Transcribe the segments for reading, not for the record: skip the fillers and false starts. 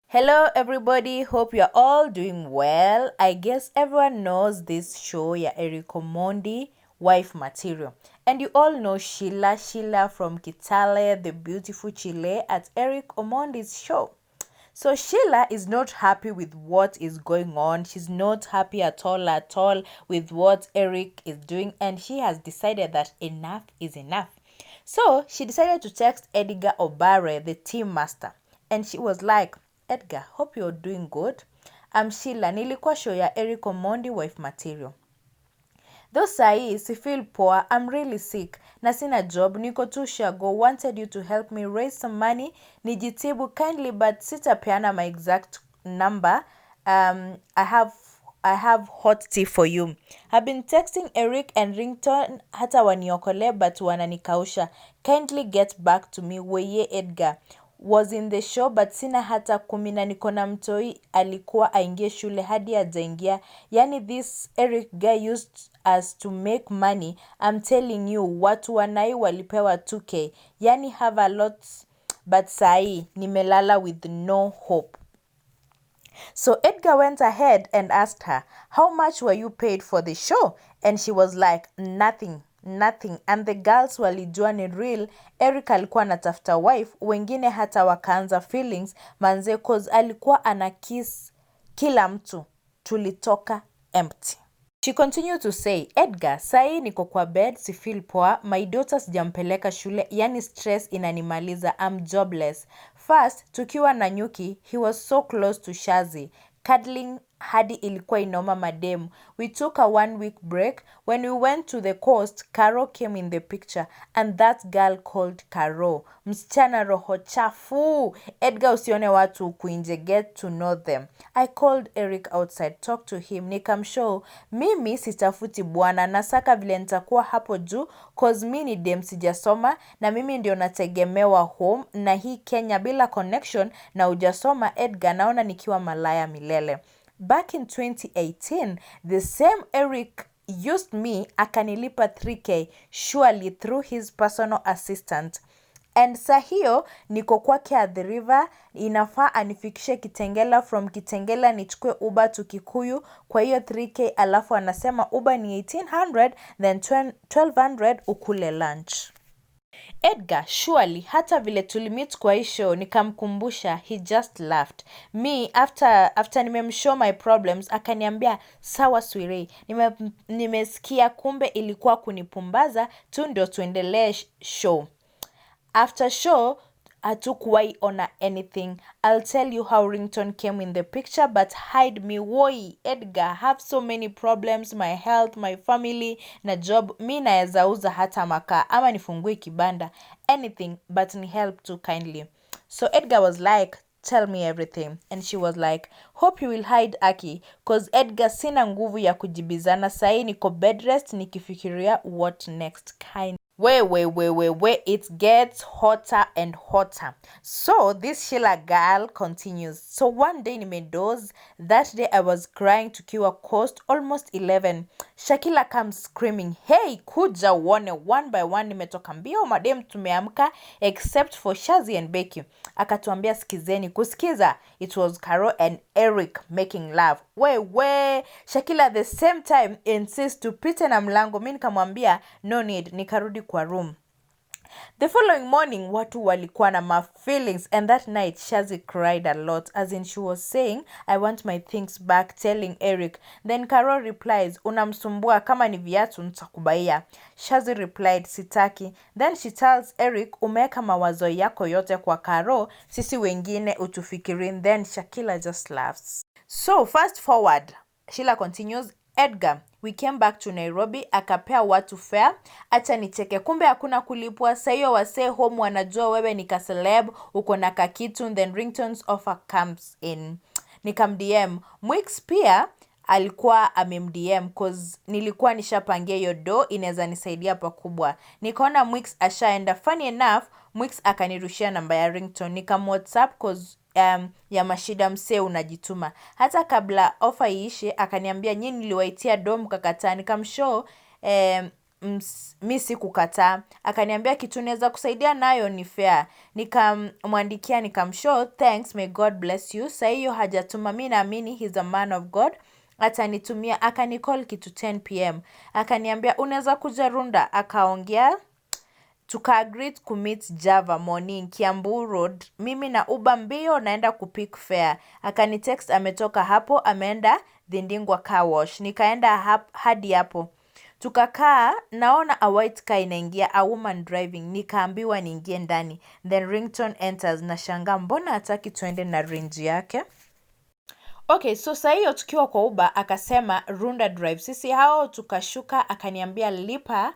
Hello everybody, hope you're all doing well. I guess everyone knows this show ya Eric Omondi, Wife Material. And you all know Sheila, Sheila from Kitale, the beautiful Chile at Eric Omondi's show. So Sheila is not happy with what is going on. She's not happy at all with what Eric is doing, and she has decided that enough is enough. So she decided to text Edgar Obare, the team master, and she was like, "Edgar, hope you're doing good. I'm Sheila, nilikuwa show ya Eric Omondi, Wife Material. Though sahi si feel poor, I'm really sick na sina job, niko tu shago, wanted you to help me raise some money nijitibu kindly, but sitapeana my exact number. I have hot tea for you. I've been texting Eric and Ringtone hata waniokole, but wananikausha. Kindly get back to me. Weye Edgar. Was in the show but sina hata 10 na niko na mtoi alikuwa aingie shule hadi hajaingia. Yani this Eric guy used us to make money. I'm telling you, watu wanai walipewa 2K. Yani have a lot, but sahi nimelala with no hope." So Edgar went ahead and asked her, "How much were you paid for the show?" And she was like, "Nothing, nothing." And the girls walijua ni real. Eric alikuwa anatafuta wife, wengine hata wakaanza feelings manze, 'cause alikuwa ana kiss kila mtu. Tulitoka empty. She continued to say, "Edgar, sahi niko kwa bed, si feel poa, my daughter sijampeleka shule, yani stress inanimaliza, I'm jobless. First, tukiwa na Nyuki, he was so close to Shazi, cuddling hadi ilikuwa inauma mademu. We took a one week break. When we went to the coast, Caro came in the picture, and that girl called Caro. Msichana roho chafu. Edgar, usione watu huku nje, get to know them. I called Eric outside, talk to him, nikamshow mimi sitafuti bwana, nasaka vile nitakuwa hapo juu, 'cause mi ni dem sijasoma na mimi ndio nategemewa home, na hii Kenya bila connection na hujasoma, Edgar, naona nikiwa malaya milele. Back in 2018, the same Eric used me, akanilipa 3K, surely through his personal assistant. And saa hiyo niko kwake at the river, inafaa anifikishe Kitengela, from Kitengela nichukue Uber to Kikuyu kwa hiyo 3K, alafu anasema Uber ni 1800, then 1200 ukule lunch. Edgar, surely hata vile tulimeet kwa hii show nikamkumbusha, he just laughed. Me after nimemshow my problems, akaniambia, 'Sawa sweetie, nimesikia.' Kumbe ilikuwa kunipumbaza tu ndio tuendelee show. After show hatukuwahi ona anything. I'll tell you how Ringtone came in the picture, but hide me. Woi Edgar, have so many problems, my health, my family na job. Mi naeza uza hata makaa ama nifungue kibanda, anything, but ni help too kindly." So Edgar was like, "Tell me everything." And she was like, "Hope you will hide aki, 'cause Edgar, sina nguvu ya kujibizana sahi, niko bed rest nikifikiria what next kind." Wait, wait, wait, wait, wait. It gets hotter and hotter. So this Sheila girl continues. "So one day nimedoze. That day I was crying tukiwa coast almost 11. Shakila comes screaming, 'Hey, kuja uone.' One by one nimetoka mbio, madem tumeamka except for Shazi and Becky. Akatuambia, 'Sikizeni.' Kusikiza, it was Caro and Eric making love. We we Shakila at the same time insist tupite na mlango. Mi nikamwambia no need, nikarudi kwa room. The following morning watu walikuwa na ma feelings, and that night Shazi cried a lot, as in she was saying, 'I want my things back,' telling Eric. Then Caro replies, 'Unamsumbua, kama ni viatu nitakubaia.' Shazi replied, 'Sitaki.' Then she tells Eric, 'Umeweka mawazo yako yote kwa Caro, sisi wengine utufikiri.' Then Shakila just laughs." So fast forward, Sheila continues, "Edgar, we came back to Nairobi, akapea watu fare, acha nicheke, kumbe hakuna kulipwa. Saa hiyo wasee home wanajua wewe ni kaceleb, uko na kakitu. Then Ringtone's offer comes in. Nikamdm Mwix, pia alikuwa amemdm, 'cause nilikuwa nishapangia hiyo do inaweza nisaidia pakubwa. Nikaona Mwix ashaenda. Funny enough, Mwix akanirushia namba ya Ringtone, nikam WhatsApp 'cause ya mashida, msee unajituma. Hata kabla ofa iishe akaniambia, 'Nyinyi niliwaitia do mkakataa.' Nikamshow Mi sikukataa. Akaniambia kitu naweza kusaidia nayo ni fare. Nikamwandikia, nikamshow thanks, may God bless you. Saa hiyo hajatuma. Mi naamini he's a man of God, atanitumia. Akanicall kitu 10 p.m., akaniambia unaweza kuja Runda. Akaongea, tukaagree kumeet Java morning, Kiambu Road. Mimi na Uber mbio naenda kupick fare. Akanitext ametoka hapo, ameenda Thindingwa Car Wash. Nikaenda hadi hapo, tukakaa, naona a white car inaingia, a woman driving. Nikaambiwa niingie ndani, then Ringtone enters. Nashangaa mbona hataki tuende na range yake. Okay, so saa hiyo tukiwa kwa Uber akasema Runda Drive. Sisi hao tukashuka, akaniambia lipa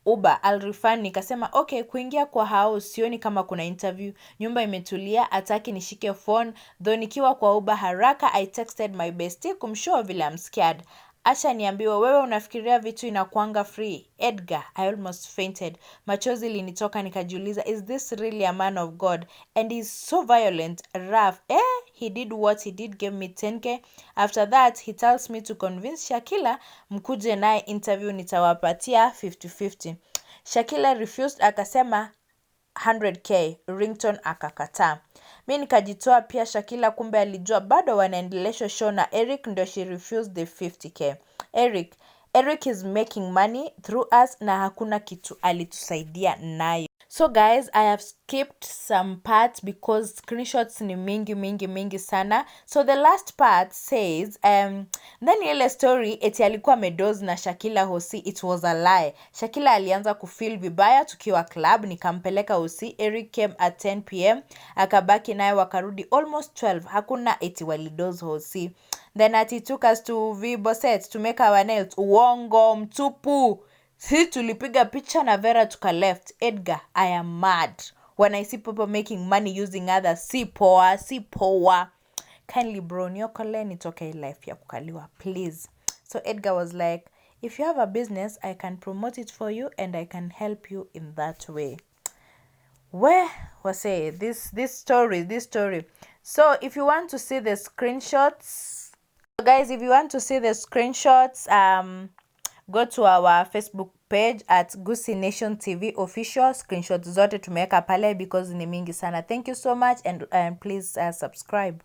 Uber, I'll refund. Nikasema okay. Kuingia kwa house sioni kama kuna interview. Nyumba imetulia, hataki nishike phone. Though nikiwa kwa Uber haraka I texted my bestie kumshow vile I'm scared. Acha niambiwe, wewe unafikiria vitu inakuanga free. Edgar, I almost fainted. Machozi ilinitoka. Nikajiuliza, is this really a man of God? And he's so violent, rough. Eh, he did what he did, gave me 10K. After that he tells me to convince Shakila mkuje naye interview, nitawapatia 50-50. Shakila refused, akasema 100K. Ringtone akakataa. Mi nikajitoa pia. Shakila kumbe alijua bado wanaendelesha show na Eric, ndio she refused the 50K. Eric is making money through us na hakuna kitu alitusaidia nayo. So guys, I have skipped some parts because screenshots ni mingi mingi mingi sana. So the last part says, then ile story eti alikuwa amedoze na Shakila hosi, it was a lie. Shakila alianza kufeel vibaya tukiwa club, nikampeleka hosi. Eric came at 10 p.m., akabaki naye, wakarudi almost 12. Hakuna eti walidoze hosi. Then ati took us to Viboset to make our nails, uongo mtupu. Si tulipiga picha na Vera tuka left. Edgar, I am mad when I see people making money using others. Si poa, si poa. Kindly bro, niokole nitoke hii life ya kukaliwa, please. So Edgar was like, if you have a business, I can promote it for you and I can help you in that way. Where was this story? So if you want to see the screenshots, guys, if you want to see the screenshots, go to our Facebook page at Gusii Nation TV Official. Screenshots zote tumeweka pale because ni mingi sana. Thank you so much and please subscribe.